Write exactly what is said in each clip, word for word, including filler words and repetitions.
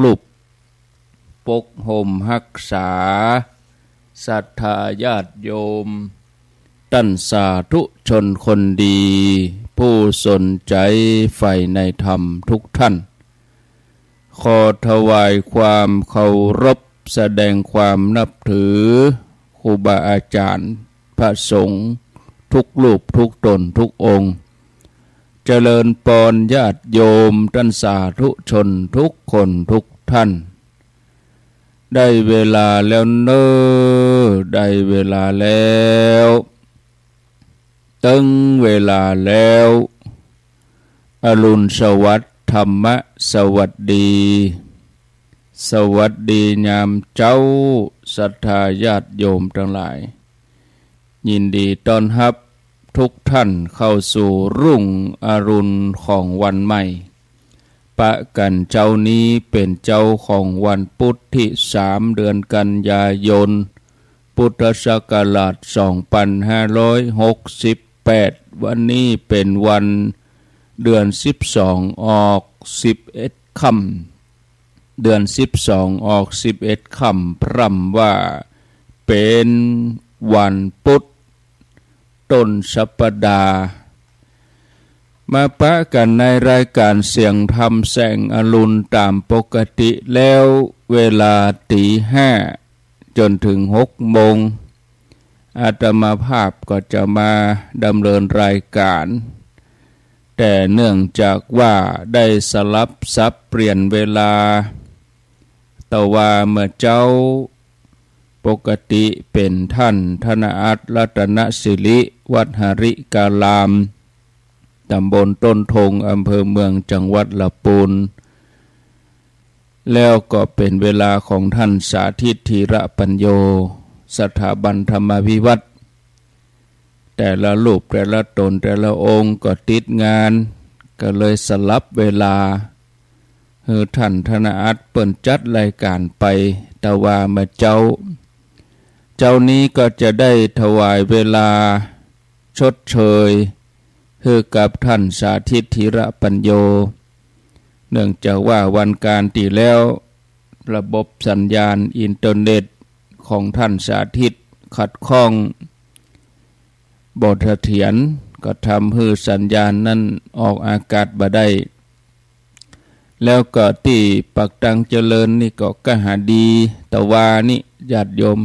รูปปกห่มฮักษา ศรัทธาญาติโยม ต้านสาธุชนคนดี ผู้สนใจ๋ใฝ่ในธรรมทุกท่าน ขอถวายความเคารพ แสดงความนับถือ ครูบาอาจ๋ารย์ พระสงฆ์ ทุกรูป ทุกต๋น ทุกองค์ เจริญปอนญาติโยม ต้านสาธุชนทุกคนทุกท่าน ได้เวลาแล้วเน่อ ได้เวลาแล้ว เติงเวลาแล้ว อรุณสวัสดิ์ ธรรมะสวัสดี สวัสดียามเจ๊า ศรัทธาญาติโยมตังหลาย ยินดีต้อนฮับทุกท่านเข้าสู่รุ่งอรุณของวันใหม่ ปะกั๋นเจ๊านี้เป๋นเจ๊าของวันปุ๊ธตี้สาม เดือนกันยายน พุทธศักราชสองปันห้าร้อยหกสิบแปด วันนี้เป๋นวันเดือนสิบสองออกสิบเอ็ดค่ำ เดือนสิบสองออกสิบเอ็ดค่ำ พร่ำว่าเป๋นวันปุ๊ธ ต้นสัปดาห์ มาปะกั๋นในรายก๋านเสียงธรรมแสงอรุณต๋ามปกติแล้ว เวลาตี๋ห้าจ๋นเถิงหกโมง อาตมาภาพก็จะมาดำเนินรายก๋าน แต่เนื่องจากว่าได้สลับสับเปลี่ยนเวลา ตะวาเมื่อเจ๊า ปกติเป๋นต้านธนอัต รัตนสิริ วัดหริการาม ต๋ำบลต้นธง อำเภอเมือง จังหวัดละปูน แล้วก็เป๋นเวลาของต้านสาธิต ธีระปัญโญ สถาบันธรรมาภิวัฒน์ แต่ละรูป แต่ละต๋น แต่ละองค์ก็ติดงาน ก็เลยสลับเวลา หื้อต้านธนอัตเปิ้นจัดรายก๋านไป ตะวาเมื่อเจ๊า เจ๊านี้ก็จะได้ถวายเวลาชดเชย หื้อกับต้านสาธิต ธีระปัญโญ เนื่องจากว่าวันก๋านตี้แล้ว ระบบสัญญาณอินเทอร์เน็ตของต้านสาธิตขัดข้อง บ่เสถียร ก็ทำหื้อสัญญาณนั้นออกอากาศบ่ได้ แล้วก็ตี้ปากตังเจริญนี่ก็กะหาดี ตะวานี้ญาติโยม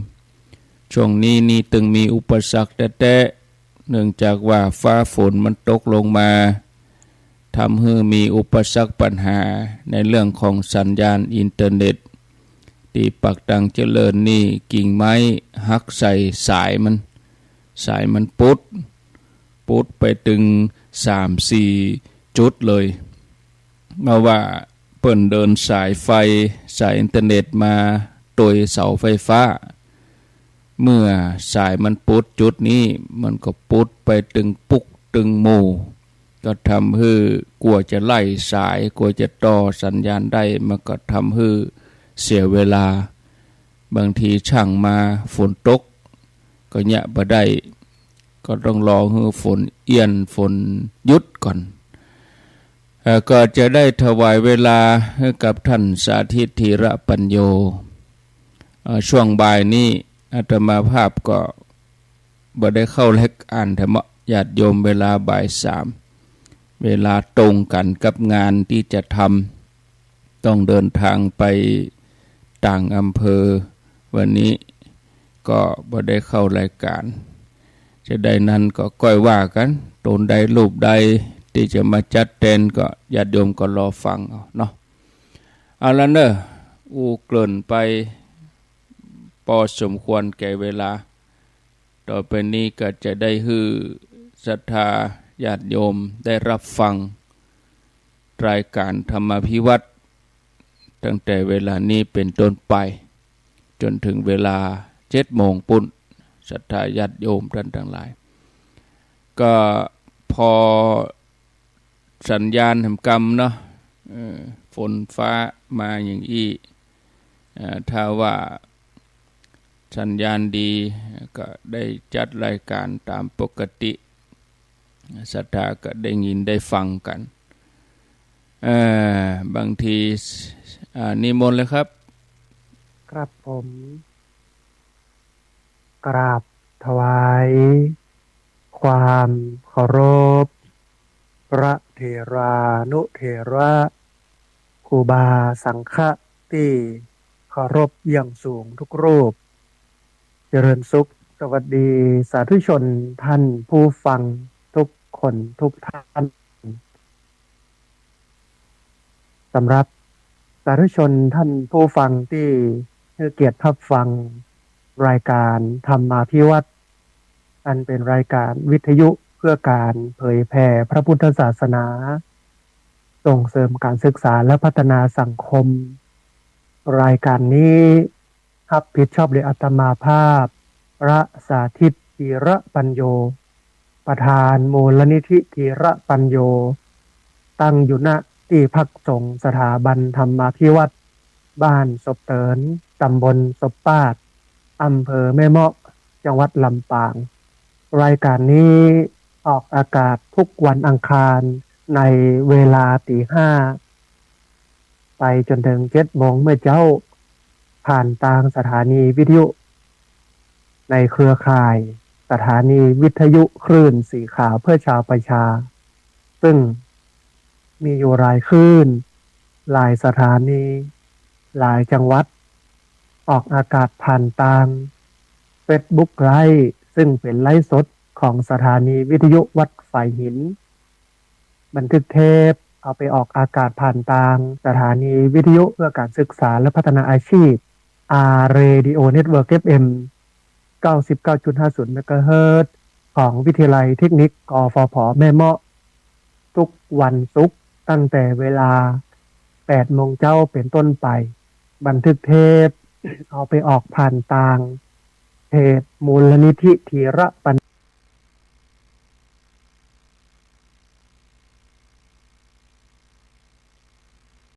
ช่วงนี้นี่ตึงมีอุปสรรคแต๊ๆ เนื่องจากว่าฟ้าฝนมันตกลงมา ทำหื้อมีอุปสรรคปัญหาในเรื่องของสัญญาณอินเทอร์เน็ต ตี้ปากตังเจริญนี่กิ่งไม้หักใส่สายมัน สายมันปุด ปุดไปตึงสามสี่จุดเลย มาว่าเปิ้นเดินสายไฟ สายอินเทอร์เน็ตมาตวยเสาไฟฟ้า เมื่อสายมันปุดจุดนี้ มันก็ปุดไปตึงปุ๊กตึงหมู่ ก็ทำหื้อกว่าจะไล่สาย กว่าจะต่อสัญญาณได้ มันก็ทำหื้อเสียเวลา บางทีช่างมาฝนตก ก็เยียะบ่ได้ ก็ต้องรอหื้อฝนเอี้ยนฝนหยุดก่อน เอ่อ ก็จะได้ถวายเวลาหื้อกับต้านสาธิต ธีระปัญโญ เอ่อ ช่วงบ่ายนี้อาตมาภาพก็บ่ได้เข้ารายก๋านแถม ญาติโยม เวลาบ่ายสาม เวลาตรงกั๋นกับงานตี้จะทำ ต้องเดินทางไปต่างอำเภอ วันนี้ก็บ่ได้เข้ารายก๋าน จะใดนั้นก็ก้อยว่ากั๋น ต๋นใดรูปใดตี้จะมาจัดแตนก็ญาติโยมก็รอฟังเอาเนาะ เอาละเน่อ อู้เกริ่นไปปอสมควรแก่เวลา ต่อไปนี้ก็จะได้หื้อศรัทธาญาติโยมได้รับฟังรายก๋านธรรมาภิวัฒน์ ตั้งแต่เวลานี้เป๋นต้นไป จ๋นเถิงเวลาเจ็ดโมงปู๊น ศรัทธาญาติโยมต้านตังหลาย ก็พอ สัญญาณแหมกำเนาะ เออ ฝนฟ้ามาอย่างอี้ เอ่อ ถ้าว่าสัญญาณดีก็ได้จัดรายก๋านต๋ามปกติ ศรัทธาก็ได้ยินได้ฟังกั๋น เอ่อ บางที อ่า นิมนต์เลยครับ ครับผม กราบถวายความเคารพ พระเถรานุเถระ ครูบาสังฆะตี้เคารพอย่างสูงทุกรูป เจริญสุข สวัสดีสาธุชนท่านผู้ฟังทุกคนทุกท่าน สำหรับสาธุชนท่านผู้ฟังตี้หื้อเกียรติฮับฟังรายการธรรมาภิวัฒน์ อันเป๋นรายการวิทยุเพื่อการเผยแผ่พระพุทธศาสนา ส่งเสริมการศึกษาและพัฒนาสังคม รายการนี้ฮับผิดชอบโดยอาตมาภาพ พระสาธิต ธีระปัญโญ ประธานมูลนิธิธีระปัญโญ ตั้งอยู่ ณ ตี้พักสงฆ์สถาบันธรรมาภิวัฒน์ บ้านศพเติน ตำบลศพปาด อำเภอแม่เมาะ จังหวัดลำปาง รายการนี้ออกอากาศทุกวันอังคารในเวลาตีห้า ไปจ๋นเถิงเจ็ดโมงเมื่อเจ๊า ผ่านตางสถานีวิทยุในเครือข่ายสถานีวิทยุคลื่นสีขาวเพื่อชาวประชา ซึ่งมีอยู่หลายคลื่น หลายสถานี หลายจังหวัด ออกอากาศผ่านตางเฟซบุ๊กไลฟ์ ซึ่งเป๋นไลฟ์สดของสถานีวิทยุวัดฝายหิน บันทึกเทปเอาไปออกอากาศผ่านตางสถานีวิทยุเพื่อการศึกษาและพัฒนาอาชีพ อาร์ เรดิโอ เน็ตเวิร์ก เอฟ เอ็ม เก้าสิบเก้าจุดห้าศูนย์ เมกะเฮิรตซ์ ของวิทยาลัยเทคนิค กฟผ แม่เมาะ ทุกวันศุกร์ตั้งแต่เวลาแปดโมงเจ๊าเป๋นต้นไป บันทึกเทปเอาไปออกผ่านตางเพจมูลนิธิธีระปัญ